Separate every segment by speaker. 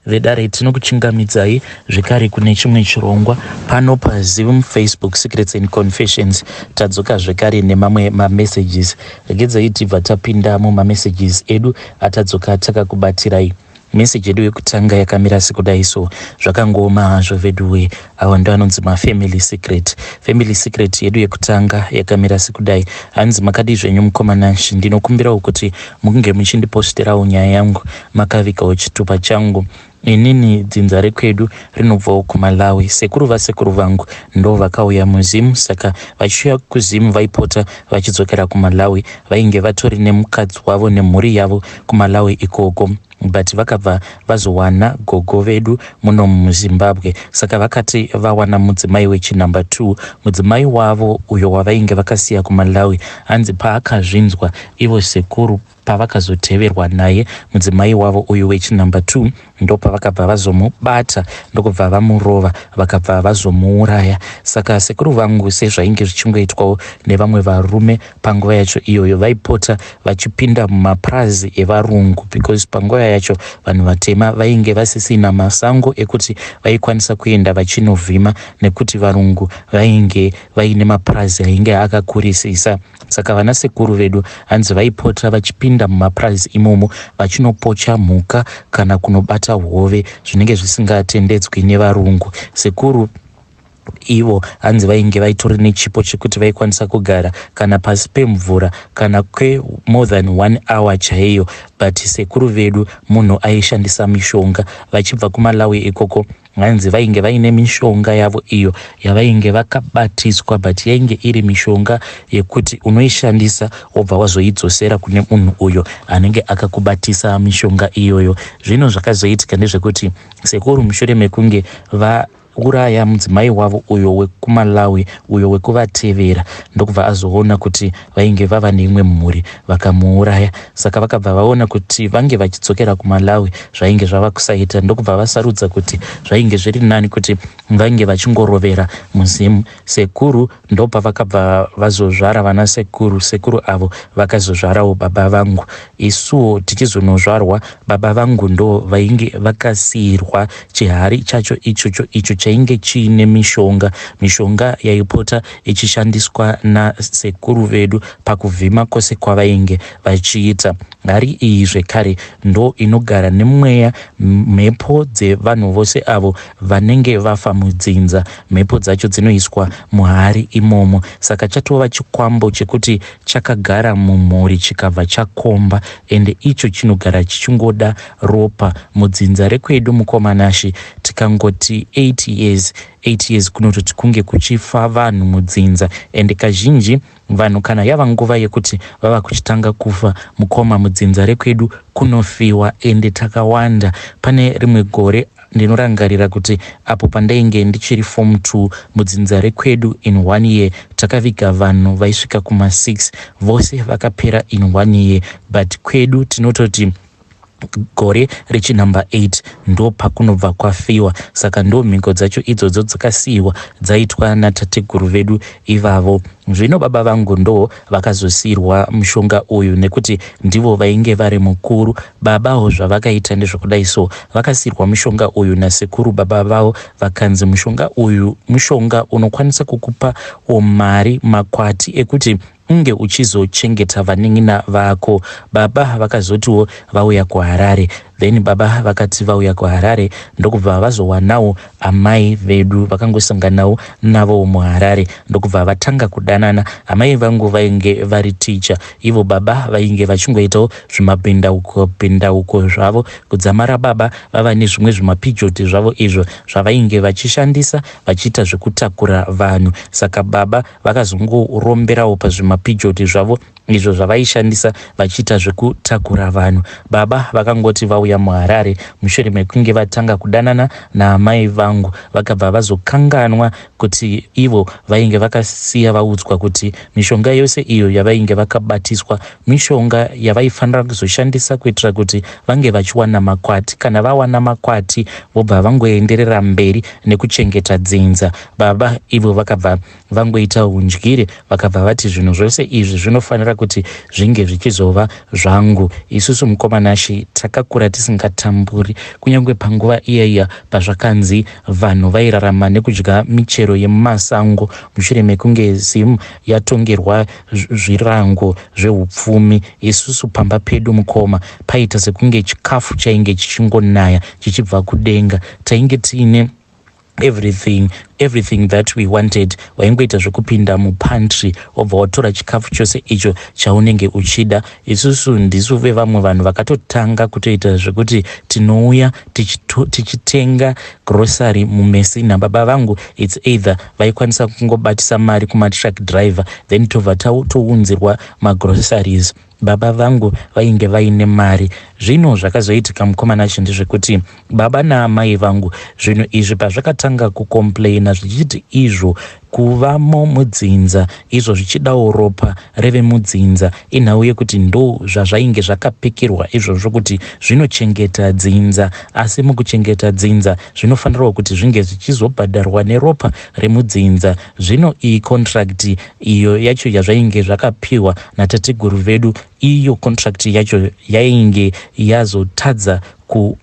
Speaker 1: Vedare tinokuchingamidzai zvekare kune chimwe chirongwa pano paZim Facebook Secrets and Confessions. Tadzoka zvekare nemamwe mamessages. Regedzai tibva tapinda mumamessages edu atadzoka takakubatirai. Message yedu yekutanga yakamira sekudai so zvakangooma hazvo veduwe awa ndo anonzi mafamily secret. Family secret yedu yekutanga yakamira sekudai hanzi makadii zvenyu mukoma Nash ndinokumbirawo kuti munge muchindiposterawo nyaya yangu makavigawo chitupa changu inini dzinza rekwedu rinobvawo kumalawi sekuru vasekuru vangu ndo vakauya muzim saka vachiuya kuzim vaipota vachidzokera kumalawi vainge vatori nemukadzi wavo nemhuri yavo kumalawi ikoko but vakabva vazowana gogo vedu muno muzimbabwe saka vakati vawana mudzimai wechinumber 2 mudzimai wavo uyo wavainge vakasiya kumalawi hanzi paakazvinzwa ivo sekuru pavakazoteverwa naye mudzimai wavo uyu wechinumber 2 ndopavakabva vazomubata ndokubva vamurova vakabva vazomuuraya saka sekuru vangu sezvainge zvichingoitwawo nevamwe varume panguva yacho iyoyo vaipota vachipinda mumapurazi evarungu because panguva yacho vanhu vatema vainge vasisina masango ekuti vaikwanisa kuenda vachinovhima nekuti varungu vainge vaine mapurazi ainge akakurisisa saka vana sekuru vedu hanzi vaipota vachipinda mumapurazi imomo vachinopocha mhuka kana kunobata hove zvinenge zvisingatendedzwi nevarungu sekuru ivo hanzi vainge vaitori nechipo chekuti vaikwanisa kugara kana pasi pemvura kana kwemore than one hour chaiyo but sekuru vedu munhu aishandisa mishonga vachibva kumalawi ikoko hanzi vainge vaine mishonga yavo iyo yavainge vakabatiswa but yainge iri mishonga yekuti unoishandisa wobva wazoidzosera kune munhu uyo anenge akakubatisa mishonga iyoyo zvino zvakazoitika ndezvekuti sekuru mushure mekunge va uraya mudzimai wavo uyo wekumalawi uyo wekuvatevera ndokubva azoona kuti vainge vava neimwe mhuri vakamuuraya saka vakabva vaona kuti vange vachidzokera kumalawi zvainge zvava kusaita ndokubva vasarudza kuti zvainge zviri nani kuti vange vachingorovera muzimu sekuru ndopavakabva vazozvara vana sekuru sekuru avo vakazozvarawo baba vangu isuwo tichizonozvarwa baba vangu ndo vainge vakasiirwa chihari chacho ichocho icho chainge chiine mishonga mishonga yaipota ichishandiswa nasekuru vedu pakuvhima kwose kwavainge vachiita hari iyi zvekare ndo inogara nemweya mhepo dzevanhu vose avo vanenge vafa mudzinza mhepo dzacho dzinoiswa muhari imomo saka chatova chikwambo chekuti chakagara mumhuri chikabva chakomba ende icho chinogara chichingoda ropa mudzinza rekwedu mukoma Nashe tikangoti 8 years 8 years kunototi kunge kuchifa vanhu mudzinza ende kazhinji vanhu kana yava nguva yekuti vava kuchitanga kufa mukoma mudzinza rekwedu kunofiwa ende takawanda pane rimwe gore ndinorangarira kuti apo pandainge ndichiri form 2 mudzinza rekwedu in one year takaviga vanhu vaisvika kuma6 vose vakapera in one year but kwedu tinototi gore rechinumber 8 ndo pakunobva kwafiwa saka ndo mhiko dzacho idzodzo dzakasiyiwa dzaitwa natateguru vedu ivavo zvino baba vangu ndo vakazosiyirwa mushonga uyu nekuti ndivo vainge vari mukuru babawo zvavakaita ndezvekudai so vakasiyirwa mushonga uyu nasekuru baba vavo vakanzi mushonga uyu mushonga unokwanisa kukupa mari makwati ekuti unge uchizochengeta vanin'ina vako baba vakazotiwo vauya kuharare then baba vakati vauya kuharare ndokubva vazowanawo amai vedu vakangosanganawo navo muharare ndokubva vatanga kudanana amai vangu vainge vari ticha ivo baba vainge vachingoitawo zvimabhindauko bhindauko zvavo kudzamara baba vava nezvimwe zvimapijoti zvavo izvo zvavainge vachishandisa vachiita zvekutakura vanhu saka baba vakazongoromberawo pazvimapijoti zvavo izvo zvavaishandisa vachiita zvekutakura vanhu baba vakangoti vauya muharare mushure mekunge vatanga kudanana naamai vangu vakabva vazokanganwa kuti ivo vainge vakasiya vaudzwa kuti mishonga yose iyo yavainge vakabatiswa mishonga yavaifanira kuzoshandisa kuitira kuti vange vachiwana makwati kana vawana makwati vobva vangoenderera mberi nekuchengeta dzinza baba ivo vakabva vangoita undyire vakabva vati zvinhu zvose izvi zvinofanira kuti zvinge zvichizova zvangu isusu mukoma Nashe takakura tisingatamburi. Kunyange panguva iya iya pazvakanzi vanhu vairarama nekudya michero yemumasango mushure mekunge Zim yatongerwa zvirango zveupfumi, isusu pamba pedu mukoma paiita sekunge chikafu chainge chichingonaya chichibva kudenga. Tainge tiine everything, everything that we wanted. Waingoita zvekupinda mupantry wobva watora chikafu chose icho chaunenge uchida. Isusu ndisu vevamwe vanhu vakatotanga kutoita zvekuti tinouya tichitenga grocery muMessina. Baba vangu, it's either vaikwanisa kungobatisa mari kumatruck driver, then tobva tounzirwa magroceries. Baba vangu vainge vaine mari. Zvino zvakazoitika, mukomana acho, ndezvekuti baba naamai vangu, zvinhu izvi pazvakatanga kucomplaina zvichiti izvo kuvamo mudzinza, izvo zvichidawo ropa reve mudzinza, inhau yekuti ndo zvazvainge zvakapikirwa izvozvo kuti zvinochengeta dzinza, asi mukuchengeta dzinza zvinofanirawo kuti zvinge zvichizobhadharwa neropa remudzinza. Zvino iyi contract iyo yacho yazvainge zvakapiwa natateguru vedu, iyo contract yacho yainge yazotadza ku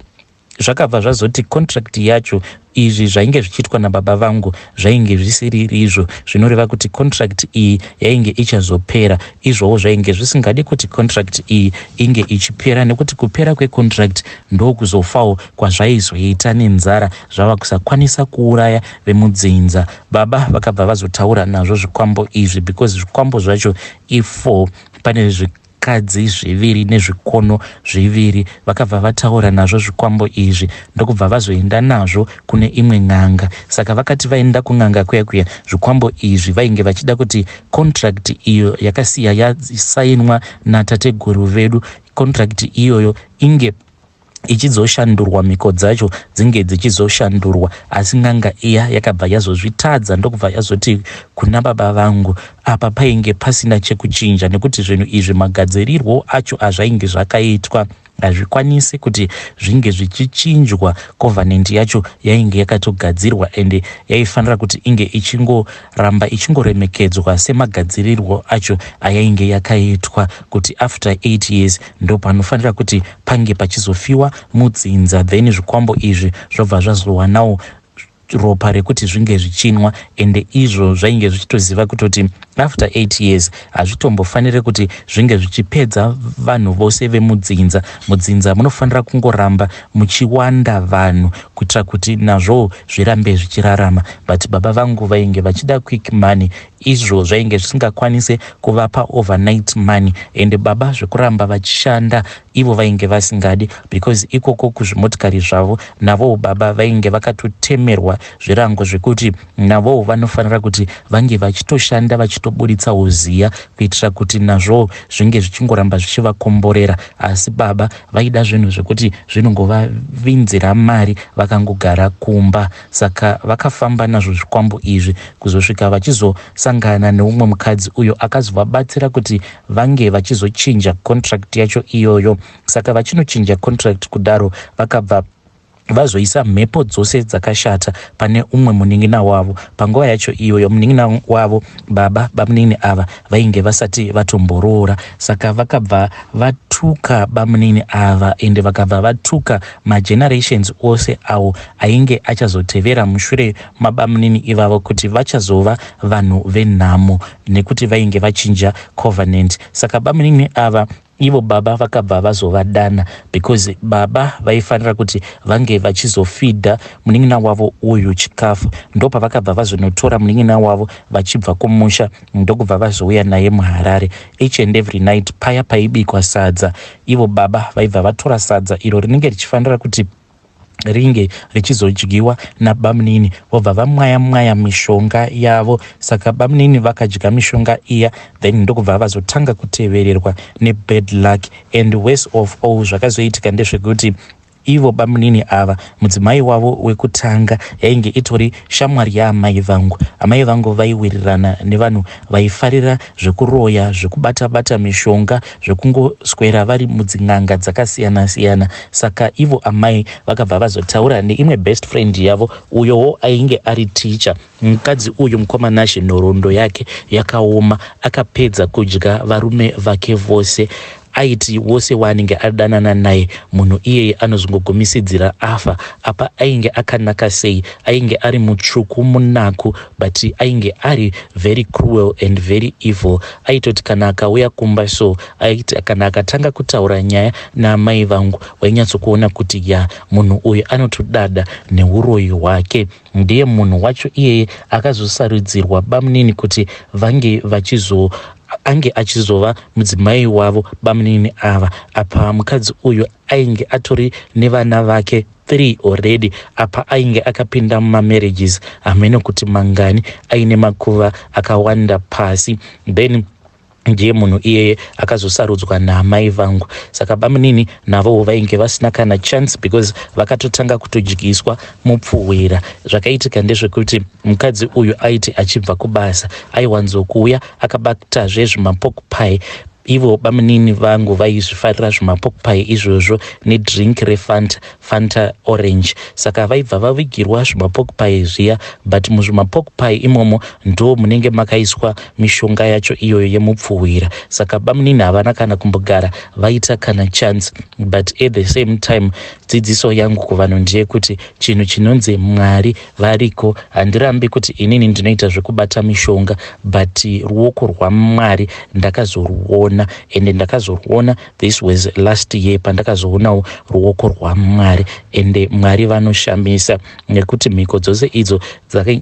Speaker 1: zvakabva zvazoti contract yacho, izvi zvainge zvichiitwa nababa vangu zvainge zvisiri rizvo, zvinoreva kuti contract iyi yainge ichazopera. Izvowo zvainge zvisingadi kuti contract iyi inge ichipera, nekuti kupera kwecontract ndokuzofawo kwazvaizoita nenzara, zvava kusakwanisa kuuraya vemudzinza. Baba vakabva vazotaura nazvo zvikwambo izvi, because zvikwambo zvacho i4, pane zvikadzi zviviri nezvikono zviviri. Vakabva vataura nazvo zvikwambo izvi, ndokubva vazoenda nazvo kune imwe n'anga. Saka vakati vaenda kun'anga kuya kuya, zvikwambo izvi vainge vachida kuti contract iyo yakasiya yasainwa natateguru vedu, contract iyoyo inge ichizoshandurwa, mhiko dzacho dzinge dzichizoshandurwa. Asi n'anga iya yakabva yazozvitadza, ndokubva yazoti kuna baba vangu apa painge pasina chekuchinja, nekuti zvinhu izvi magadzirirwo acho azvainge zvakaitwa hazvikwanisi kuti zvinge zvichichinjwa. Covenant yacho yainge yakatogadzirwa, ende yaifanira kuti inge ichingoramba ichingoremekedzwa semagadzirirwo acho ayainge yakaitwa, kuti after 8 years ndo panofanira kuti pange pachizofiwa mudzinza, then zvikwambo izvi zvobva zvazowanawo ropa rekuti zvinge zvichinwa. Ende izvo zvainge zvichitoziva kutoti after 8 years hazvitombofaniri kuti zvinge zvichipedza vanhu vose vemudzinza. Mudzinza munofanira kungoramba muchiwanda vanhu kuitira kuti nazvowo zvirambe zvichirarama. But baba vangu vainge vachida quick money, izvo zvainge zvisingakwanise kuvapa overnight money. Ende baba zvekuramba vachishanda ivo vainge vasingadi, because ikoko kuzvimotikari zvavo navowo baba vainge vakatotemerwa zvirango zvekuti navowo vanofanira kuti vange vachitoshanda, vachitoburitsawo ziya, kuitira kuti nazvowo zvinge zvichingoramba zvichivakomborera. Asi baba vaida zvinhu zvekuti zvinongovavinzira mari vakangogara kumba. Saka vakafamba nazvo zvikwambo izvi kuzosvika vachizosangana neumwe mukadzi uyo akazovabatsira kuti vange vachizochinja contract yacho iyoyo. Saka vachinochinja contract kudaro, vakabva vazoisa mhepo dzose dzakashata pane umwe munin'ina wavo. Panguva yacho iyoyo munin'ina wavo, baba bamunini ava vainge vasati vatomboroora. Saka vakabva vatuka bamunini ava, ende vakabva vatuka magenerations ose awo ainge achazotevera mushure mabamunini ivavo, kuti vachazova vanhu venhamo nekuti vainge vachinja covenant. Saka bamunini ava, ivo baba vakabva vazovadana, because baba vaifanira kuti vange vachizofidha munin'ina wavo uyu chikafu. Ndopavakabva vazonotora munin'ina wavo vachibva kumusha, ndokubva vazouya naye muHarare. Each and every night paya paibikwa sadza, ivo baba vaibva vatora sadza iro rinenge richifanira kuti ringe richizodyiwa nabamunini, vobva vamwaya mwaya mishonga yavo. Saka bamunini vakadya mishonga iya, then ndokubva vazotanga kutevererwa nebad luck. And worst of all, zvakazoitika ndezvekuti ivo bamunini ava, mudzimai wavo wekutanga yainge itori shamwari yaamai vangu. Amai vangu vaiwirirana nevanhu vaifarira zvekuroya, zvekubata-bata mishonga, zvekungoswera vari mudzin'anga dzakasiyana-siyana. Saka ivo amai vakabva vazotaura neimwe best friend yavo, uyowo ainge ari ticha. Mukadzi uyu, mukomanashe, nhoroondo yake yakaoma. Akapedza kudya varume vake vose. Aiti wose waanenge adanana naye munhu iyeye anozongogumisidzira afa. Apa ainge akanaka sei, ainge ari mutsvuku munaku but ainge ari very cruel and very evil. Aitoti kana akauya kumba so, aiti kana akatanga kutaura nyaya naamai vangu wainyatsokuona kuti ya munhu uyu anotodada neuroyi hwake. Ndiye munhu wacho iyeye akazosarudzirwa bamunini kuti vange vachizo ange achizova mudzimai wavo bamunini ava. Apa mukadzi uyu ainge atori nevana vake 3 already. Apa ainge akapinda mumamarriages hameno kuti mangani, aine makuva akawanda pasi. Then ndiye munhu iyeye akazosarudzwa naamai vangu. Saka bamunini navowo vainge vasina kana chance because vakatotanga kutodyiswa mupfuhwira. Zvakaitika ndezvekuti mukadzi uyu aiti achibva kubasa aiwanzokuuya akabatazve zvimapork pie. Ivo bamunini vangu vaizvifarira zvimapork pie izvozvo nedrink reFanta, Fanta Orange. Saka vaibva vavigirwa zvimapork pie zviya, but muzvimapork pie imomo ndo munenge makaiswa mishonga yacho iyoyo yemupfuhwira. Saka bamunini havana kana kumbogara vaita kana chance. But at the same time, dzidziso yangu kuvanhu ndeyekuti chinhu chinonzi Mwari variko. Handirambi kuti inini ndinoita zvekubata mishonga, but ruoko rwaMwari ndakazoruona, ende ndakazoruona, this was last year pandakazoonawo ruoko rwaMwari. Ende Mwari vanoshamisa, nekuti mhiko dzose idzo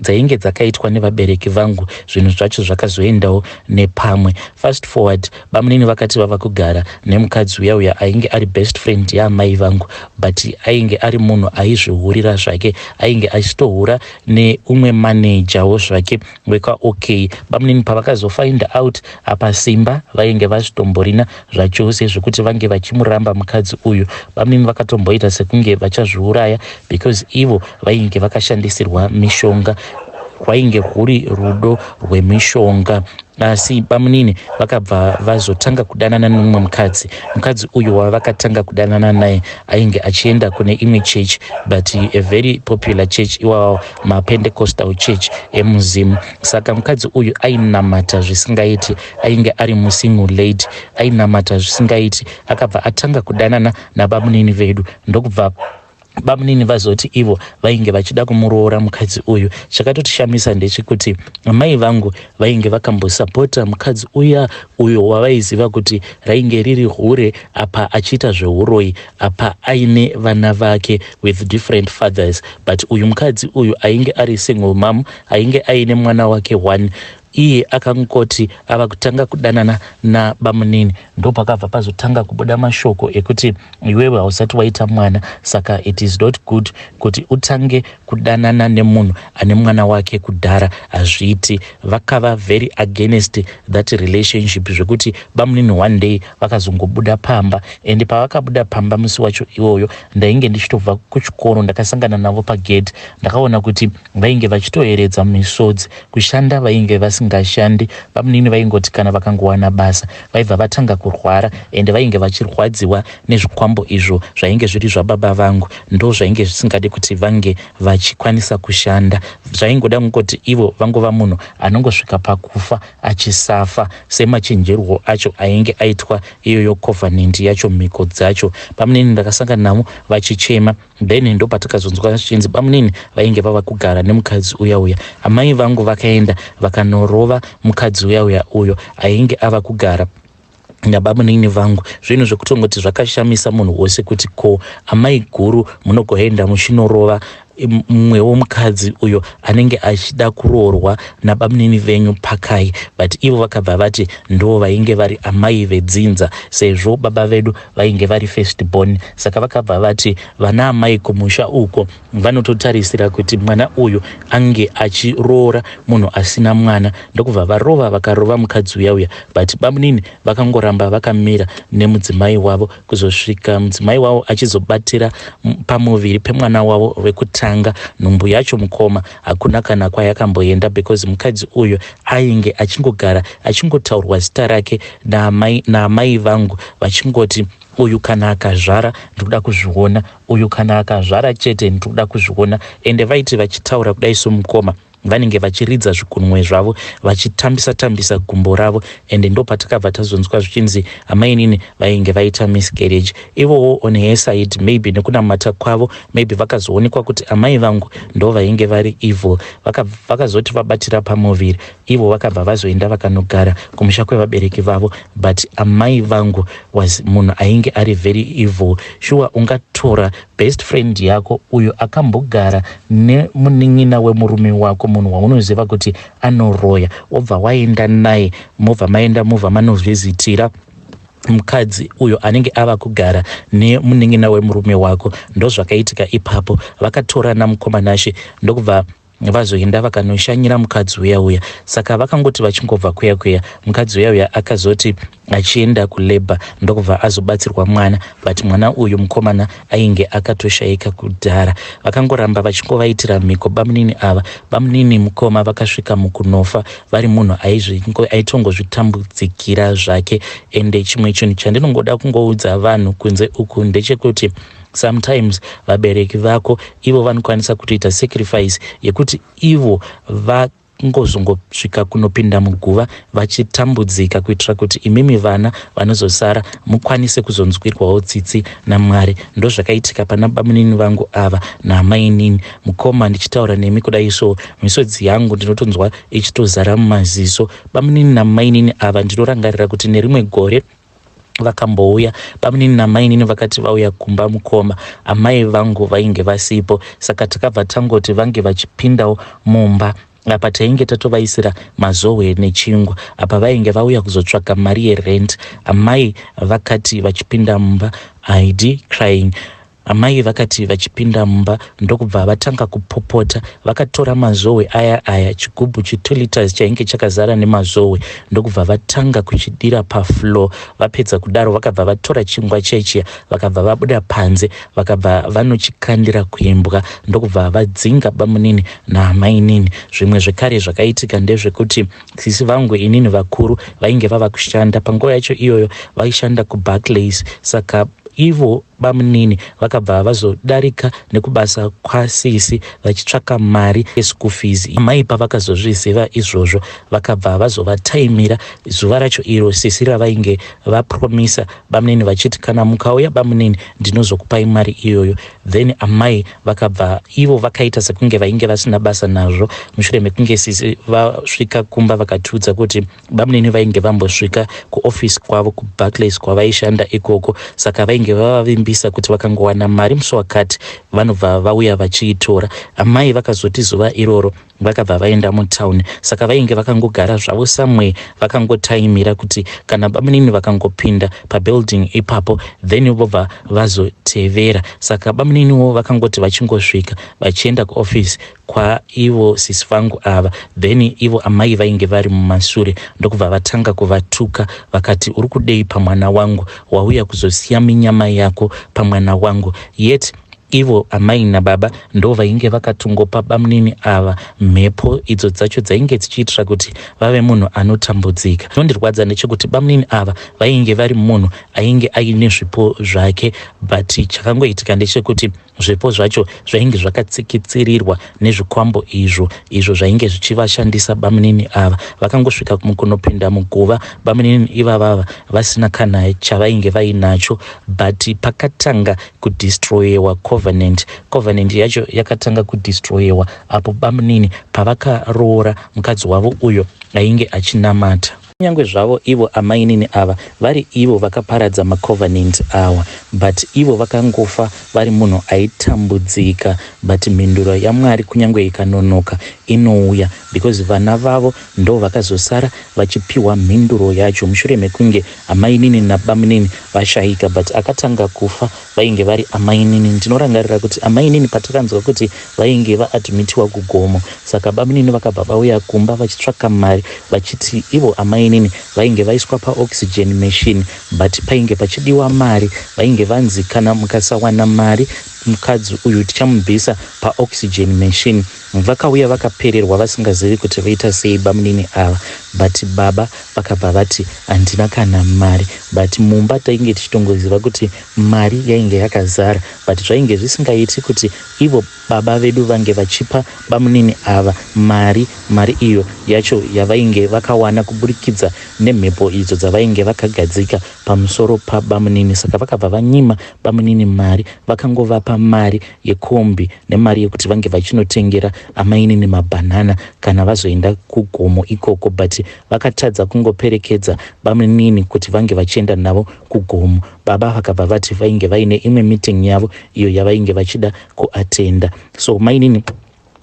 Speaker 1: dzainge dzakaitwa nevabereki vangu, zvinhu zvacho zvakazoendawo nepamwe. Fast forward, bamunini vakati vava kugara nemukadzi uya uya ainge ari best friend yaamai vangu, but ainge ari munhu aizvihurira zvake, ainge achitohura neumwe manejawo zvake wekwaOK. Bamunini pavakazofind out, apa simba vainge vachitomborina zvachose zvekuti vange vachimuramba mukadzi uyu. Bamunini vakatomboita sekunge vachazviuraya because ivo vainge vakashandisirwa mishonga, rwainge rwuri rudo rwemishonga. Asi bamunini vakabva vazotanga kudanana nemumwe mukadzi. Mukadzi uyu wavakatanga kudanana naye ainge achienda kune imwe church, but a very popular church, iwawo maPentecostal church emuZimu. Saka mukadzi uyu ainamata zvisingaiti, ainge ari musingle lady, ainamata zvisingaiti. Akabva atanga kudanana nabamunini vedu, ndokubva bamunini vazoti ivo vainge vachida kumuroora mukadzi uyu. Chakatotishamisa ndechekuti amai vangu vainge vakambosapota mukadzi uya uyo wavaiziva kuti rainge riri hure, apa achiita zveuroyi, apa aine vana vake with different fathers. But uyu mukadzi uyu ainge ari single mom, ainge aine mwana wake one, iye akangoti ava kutanga kudanana nabamunini, ndopakabva pazotanga kubuda mashoko ekuti iwewe hausati waita mwana, saka it is not good kuti utange kudanana nemunhu ane mwana wake kudhara, hazviiti. Vakava very against that relationship, zvekuti bamunini one day vakazongobuda pamba. And pavakabuda pamba musi wacho iwoyo, ndainge ndichitobva kuchikoro, ndakasangana navo pagate. Ndakaona kuti vainge vachitoeredza misodzi. Kushanda vainge vasingashandi. Bamunini vaingoti kana vakangowana basa vaibva vatanga kurwara, ende vainge vachirwadziwa nezvikwambo izvo zvainge zviri zvababa vangu, ndo zvainge zvisingadi kuti vange vachikwanisa kushanda. Zvaingoda kungoti ivo vangova munhu anongosvika pakufa achisafa, semachenjerwo acho ainge aitwa iyoyo covenant yacho, mhiko dzacho. Bamunini ndakasangana navo vachichema. Then ndopatakazonzwa zvichinzi bamunini vainge vava kugara nemukadzi uya uya. Amai vangu vakaenda vakanorova mukadzi uya uya uyo ainge ava kugara nabamunini vangu. Zvinhu zvekutongoti zvakashamisa munhu wose kuti ko amai guru munogoenda muchinorova mumwewo mukadzi uyo anenge achida kuroorwa nabamunini venyu pakai? But ivo vakabva vati ndo vainge vari amai vedzinza, sezvo baba vedu vainge vari first born. Saka vakabva vati vana amai kumusha uko vanototarisira kuti mwana uyu ange achiroora munhu asina mwana. Ndokubva varova, vakarova mukadzi uya uya. But bamunini vakangoramba vakamira nemudzimai wavo kuzosvika mudzimai wavo achizobatira pamuviri pemwana wavo wekutanga. Nhumbu yacho, mukoma, hakuna kana kwayakamboenda, because mukadzi uyu ainge achingogara achingotaurwa zita rake naamai vangu, vachingoti, "Uyu kana akazvara ndikuda kuzviona, uyu kana akazvara chete ndikuda kuzviona." Ende vaiti vachitaura kudai somukoma Vanenge vachiridza zvigunwe zvavo vachitambisa tambisa gumbo ravo, ende ndopatakabva tazonzwa zvichinzi amainini vainge vaita miscarriage. Ivowo on her side, maybe nekunamata kwavo, maybe vakazoonekwa kuti amai vangu ndo vainge vari evil. Vakazoti vabatira pamuviri, ivo vakabva vazoenda vakanogara kumusha kwevabereki vavo. But amai vangu was munhu ainge ari very evil. Sure, ungatora best friend yako uyo akambogara nemunin'ina wemurume wako, munhu waunoziva kuti anoroya, wobva waenda naye, mobva maenda, mobva manovhizitira mukadzi uyo anenge ava kugara nemunin'ina wemurume wako? Ndozvakaitika ipapo. Vakatorana mukomanashe, ndokubva vazoenda vakanoshanyira mukadzi uya uya. Saka vakangoti vachingobva kuya kuya, mukadzi uya uya akazoti achienda kulabour, ndokubva azobatsirwa mwana, but mwana uyu mukomana ainge akatoshayika kudhara. Vakangoramba vachingovaitira mhiko bamunini ava. Bamunini mukoma vakasvika mukunofa vari munhu aitongozvitambudzikira zvake. Ende chimwe chinhu chandinongoda kungoudza vanhu kunze uku ndechekuti sometimes vabereki vako ivo vanokwanisa kutoita sacrifice yekuti ivo vangozongosvika kunopinda muguva vachitambudzika, kuitira kuti imimi vana vanozosara mukwanise kuzonzwirwawo tsitsi naMwari. Ndozvakaitika pana bamunini vangu ava naamainini. Mukoma, ndichitaura nemi kudai so, misodzi yangu ndinotonzwa ichitozara mumaziso. Bamunini namainini ava, ndinorangarira kuti nerimwe gore vakambouya bamunini namainini. Vakati vauya kumba, mukoma, amai vangu vainge vasipo, saka takabva tangoti vange vachipindawo mumba. Apa tainge tatovaisira mazowe nechingwa. Apa vainge vauya kuzotsvaga mari yerent. Amai vakati vachipinda mumba, id crying, amai vakati vachipinda mumba, ndokubva vatanga kupopota. Vakatora mazowe aya aya, chigubhu chi2 liters chainge chakazara nemazowe, ndokubva vatanga kuchidira pafloor. Vapedza kudaro, vakabva vatora chingwa chechiya, vakabva vabuda panze, vakabva vanochikandira kuimbwa, ndokubva vadzinga bamunini naamainini. Zvimwe zvekare zvakaitika ndezvekuti sisi vangu inini vakuru vainge vava kushanda. Panguva yacho iyoyo vaishanda kuBarclays. Saka ivo bamunini vakabva vazodarika nekubasa kwasisi vachitsvaka mari yeschool fees. Amai pavakazozviziva izvozvo, vakabva vazovataimira zuva racho iro sisi ravainge vapromisa bamunini, vachiti, "Kana mukauya bamunini, ndinozokupai mari iyoyo." Then amai vakabva ivo vakaita sekunge vainge vasina basa nazvo. Mushure mekunge sisi vasvika kumba, vakatiudza kuti bamunini vainge vambosvika kuofisi kwavo kuBarclays kwavaishanda ikoko. Saka vainge vavavimbisa kuti vakangowana mari musi wakati, vanobva vauya vachiitora. Amai vakazoti zuva iroro vakabva vaenda mutauni. Saka vainge vakangogara zvavo somewhere, vakangotaimira kuti kana bamunini vakangopinda pabuilding ipapo, then vobva vazotevera. Saka bamuniniwo vakangoti vachingosvika vachienda kuofisi kwaivo sisi vangu ava, then ivo amai vainge vari mumasure, ndokubva vatanga kuvatuka. Vakati, "Uri kudei pamwana wangu? Wauya kuzosiya minyama yako pamwana wangu." Yet ivo amai nababa ndo vainge vakatongopa bamunini ava mhepo idzo dzacho dzainge dzichiitira kuti vave munhu anotambudzika. Chinondirwadza ndechekuti bamunini ava vainge vari munhu ainge aine zvipo zvake, but chakangoitika ndechekuti zvipo zvacho zvainge zvakatsikitsirirwa nezvikwambo izvo, izvo zvainge zvichivashandisa. Bamunini ava vakangosvika kunopinda muguva bamunini ivavava vasina kana chavainge vainacho. But pakatanga kudestroyewa covenant, covenant yacho yakatanga kudestroyewa apo bamunini pavakaroora mukadzi wavo uyo ainge achinamata. Kunyange zvavo ivo amainini ava vari ivo vakaparadza macovenant awa, but ivo vakangofa vari munhu aitambudzika. But mhinduro yaMwari, kunyange ikanonoka, inouya, because vana vavo ndo vakazosara vachipiwa mhinduro yacho mushure mekunge amainini nabamunini vashayika. But akatanga kufa vainge vari amainini. Ndinorangarira kuti amainini, patakanzwa kuti vainge vaadmitiwa kugomo, saka bamunini vakabva vauya kumba vachitsvaka mari, vachiti ivo amainini vainge vaiswa paoxygen machine, but painge pachidiwa mari. Vainge vanzi kana mukasawana mari mukadzi uyu tichamubvisa paoxygen machine. Vakauya vakapererwa vasingazivi kuti voita sei bamunini ava, but baba vakabva vati handina kana mari, but mumba tainge tichitongoziva kuti mari yainge yakazara, but zvainge zvisingaiti kuti ivo baba vedu vange vachipa bamunini ava mari, mari iyo yacho yavainge vakawana kuburikidza nemhepo idzo dzavainge vakagadzika pamusoro pabamunini. Saka vakabva vanyima bamunini mari, vakangovapa mari yekombi nemari yekuti vange vachinotengera amainini mabhanana kana vazoenda kugomo ikoko, but vakatadza kungoperekedza bamunini kuti vange vachienda navo kugomo. Baba vakabva vati vainge vaine imwe meeting yavo iyo yavainge vachida kuatenda, so mainini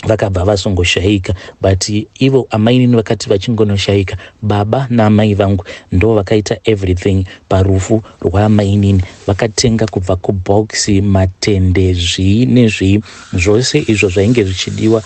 Speaker 1: vakabva vasongoshaika. But ivo amainini vakati vachingonoshaika, baba naamai vangu ndo vakaita everything parufu rwaamainini. Vakatenga kubva kubox, matende, zvii nezvii, zvose izvo zvainge zvichidiwa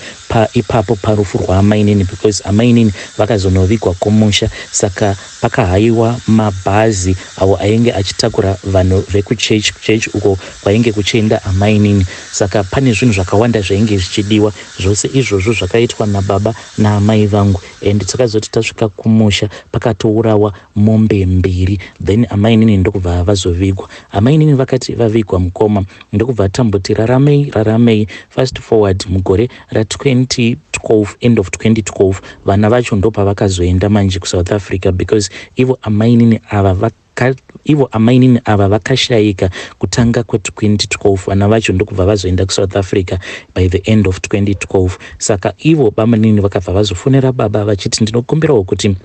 Speaker 1: ipapo parufu rwaamainini, because amainini vakazonovigwa kumusha. Saka pakahaiwa mabhazi awo ainge achitakura vanhu vekuchechi, kuchechi uko kwainge kuchienda amainini. Saka pane zvinhu zvakawanda zvainge zvichidiwa, zvose izvozvo zvakaitwa nababa naamai vangu. And takazoti tasvika kumusha pakatourawa mombe mbiri, then amainini ndokubva vazovigwa. Amainini vakati vavigwa, mukoma, ndokubva tamboti raramei raramei. Fast forward mugore ra2012, end of 2012, vana vacho ndopavakazoenda manje kuSouth Africa, because ivo amainini ava vakashayika kutanga kwe2012. Vana vacho ndokubva vazoenda kuSouth Africa by the end of 2012. Saka ivo bamunini vakabva vazofonera baba vachiti, "Ndinokumbirawo kuti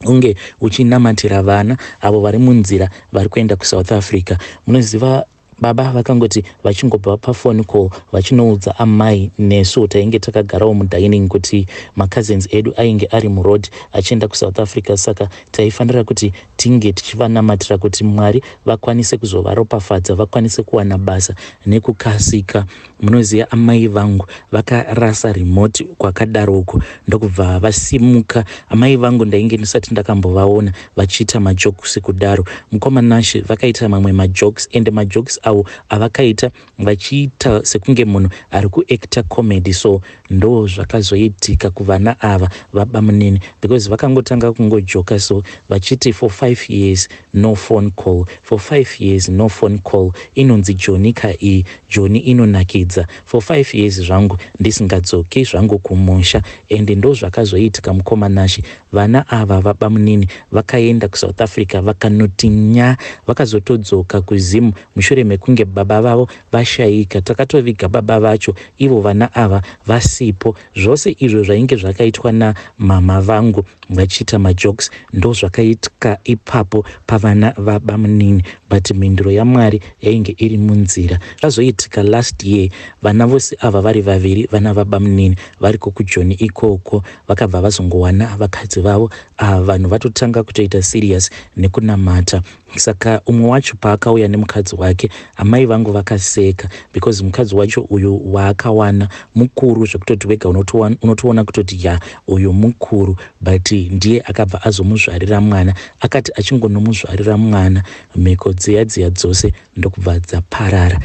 Speaker 1: unge uchinamatira vana avo vari munzira vari kuenda kuSouth Africa." Munoziva, baba vakangoti vachingobva pafone call vachinoudza amai nesu tainge takagarawo mudining kuti macousins edu ainge ari muroad achienda kuSouth Africa, saka taifanira kuti tinge tichivanamatira kuti Mwari vakwanise kuzovaropafadza, vakwanise kuwana basa nekukasika. Munoziva, amai vangu vakarasa remote kwakadaroko, ndokubva vasimuka. Amai vangu ndainge ndisati ndakambovaona vachiita majokes kudaro. Mukoma Nashe, vakaita mamwe majokes, ende majokes avo avakaita vachiita sekunge munhu ari kuacta comedy. So ndo zvakazoitika kuvana ava vabamunini, because vakangotanga kungojoka so vachiti, "For 5 years no phone call, for 5 years no phone call. Inonzi joni ka iyi, joni inonakidza. For 5 years zvangu ndisingadzoki zvangu kumusha." Ende ndo zvakazoitika, mukoma Nashe. Vana ava vabamunini vakaenda kuSouth Africa, vakanoti nya, vakazotodzoka kuZimu mushure mekunge baba vavo vashayika. Takatoviga baba vacho ivo vana ava vasipo. Zvose izvo zvainge zvakaitwa namama vangu vachiita majokes, ndo zvakaitika ipapo pavana vabamunini, but mhinduro yaMwari yainge iri munzira. Zvazoitika last year, vana vose ava vari vaviri, vana vabamunini variko kujoni ikoko, vakabva vazongowana vakadzi vavo. Ava vanhu vatotanga kutoita serious nekunamata. Saka umwe wacho paakauya nemukadzi wake, amai vangu vakaseka, because mukadzi wacho uyu waakawana mukuru zvekutoti wega unotoona kutoti ya, uyu mukuru, but ndiye akabva azomuzvarira mwana. Akati achingonomuzvarira mwana, mhiko dziya dziya dzose ndokubva dzaparara.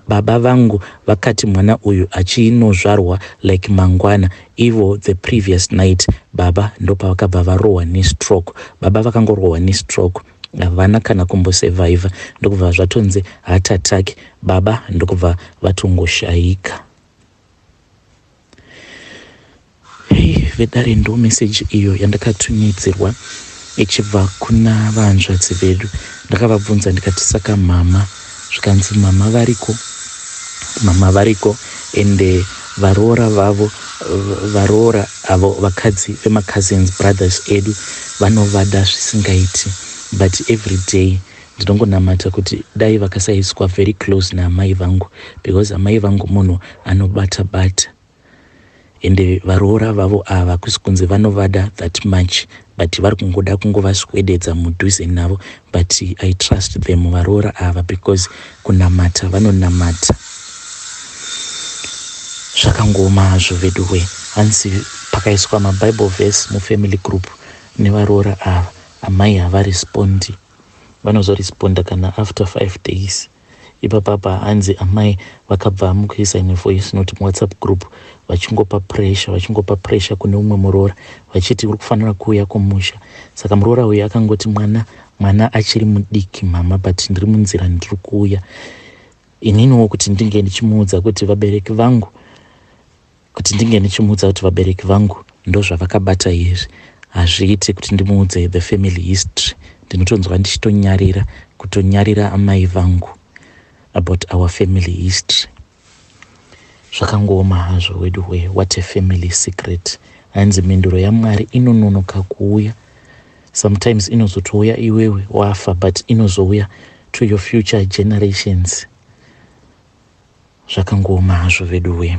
Speaker 1: Baba vangu vakati mwana uyu achinozvarwa like mangwana, ivo the previous night baba ndopavakabva varohwa nestroke. Baba vakangorohwa nestroke, havana kana kumbosurvivha, ndokubva zvatonzi heart attack. Baba ndokubva vatongoshayika. Hei vedare, ndo meseji iyo yandakatumidzirwa ichibva kuna vanzvadzi vedu. Ndakavabvunza ndikati, "Saka mama?" Zvikanzi, "Mama variko, mama variko." Ende varoora vavo, varoora avo vakadzi vemacousins brothers edu, vanovada zvisingaiti, but every day ndinongonamata kuti dai vakasaiswa very close naamai vangu, because amai vangu munhu anobata bata, ende varoora vavo ava kusi kunzi vanovada that much, but vari kungoda kungovaswededza mudhuze navo. But I trust them, varoora ava, because kunamata vanonamata. Zvakangoma hazvo veduwe. Hanzi pakaiswa mabible verse mufamily group nevaroora ava, amai havarespondi, vanozoresponda kana after 5 days. Ipapapa hanzi amai vakabva mukuisa imwe voice note muWhatsApp group vachingopa pressure, vachingopa pressure kune umwe muroora vachiti uri kufanira kuuya kumusha. Saka muroora uyu akangoti mwana mwana achiri mudiki mama, but ndiri munzira, ndiri kuuya. Ininiwo kuti ndinge ndichimuudza kuti vabereki vangu, kuti ndinge ndichimuudza kuti vabereki vangu ndozvavakabata izvi, hazviiti kuti ndimuudze the family history. Ndinotonzwa ndichitonyarira, kutonyarira amai vangu about our family history. Zvakangooma hazvo wedu we. What a family secret. Hanzi mhinduro yaMwari inononoka kuuya. Sometimes inozotouya iwewe wafa, but inozouya to your future generations. Zvakangooma hazvo vedu we.